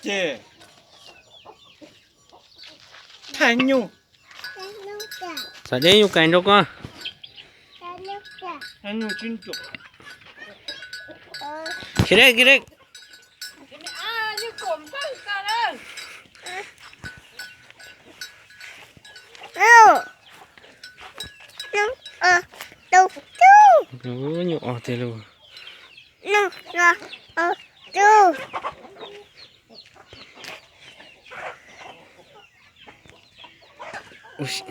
Ces thaij nyuj. Xav deb nyuj kais nrog koj. Kiag deb, kiag deb. Nyuj os tiag lauj. Ua si.